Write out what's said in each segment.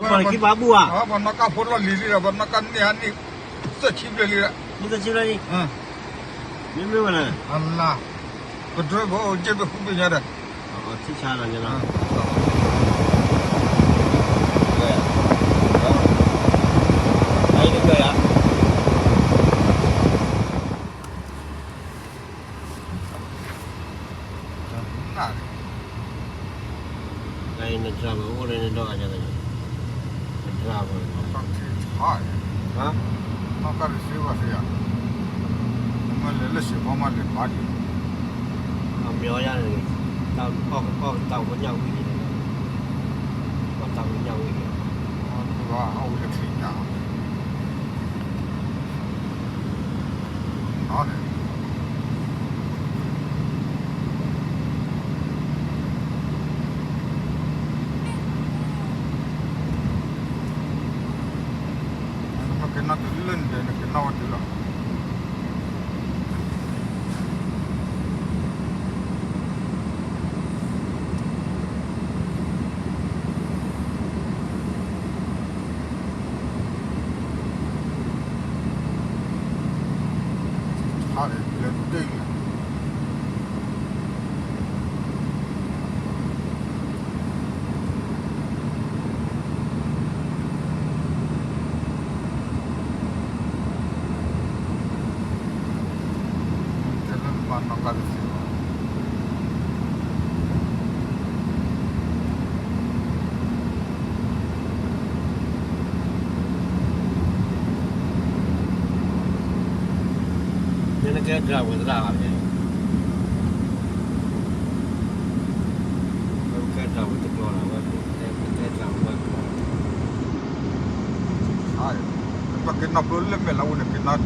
ပှၤခံပှၤဘူၣ်ဧါ, ပှၤနီၣ်ကၢ်ဖိလီၢ်လံၤလံဒီး ပှၤနီၣ်ကၢ်န့ၢ်ဟါန့ၢ် သၢဆံဘျဲၣ်လံ, သၢဆံဘျဲၣ်လံ, မ့မ့ၢ်ဝဲလဲၣ်, အလါ, ပဒွဲၣ်ဘၣ်အိၣ်ကဲဘၣ်ဃုဘ့ၣ်ညါဒီး, ထံဆါလီၤညါလီၤ, အံၤတဘျီယၤ နတြၢ်ဘၣ်အိၣ်လၢနဒီဂၤညါ, နတြၢ်ဘၣ်, နီၣ်ကၢ်တသ့ဘၣ်သ့ဧါ, နမ့ၢ်လဲၤလၢစံးဖီမးလဲၤဘၣ်ဒံး, အမ့ၢ်အီၤယၤန့ၣ်, တၢ်ဖိညၣ်ဝံၤန့ၣ်, တၢ်ဖိညၣ်ဝံၤန့ၣ်, အဝဲလၢချံညါ နကနၣ်တုၤလၢနဒဲး နကနၣ်ဝဲတုၤလီၤ. နကဲဒြၣ်ဝဲသရၣ်ဘၣ်, ကဲဒြၣ်ဝဲတကျီလီၤ, ကဲဒြၣ်ဝဲတကျီ, ပကနၢ်ပျိလၢမဲာ်လီၤဝဲန့ၣ်ကနၣ်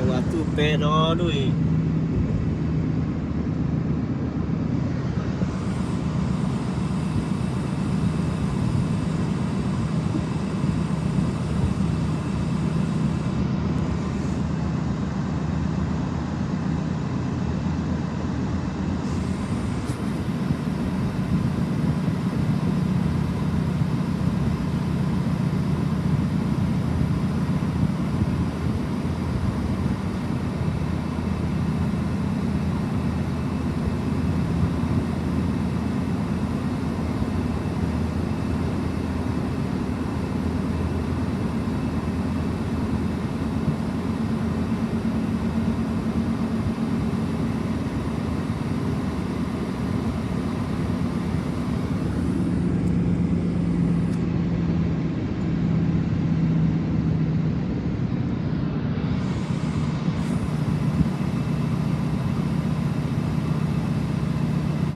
ဝဲသူၣ်ပဲဒီဒိၣ်အံၤ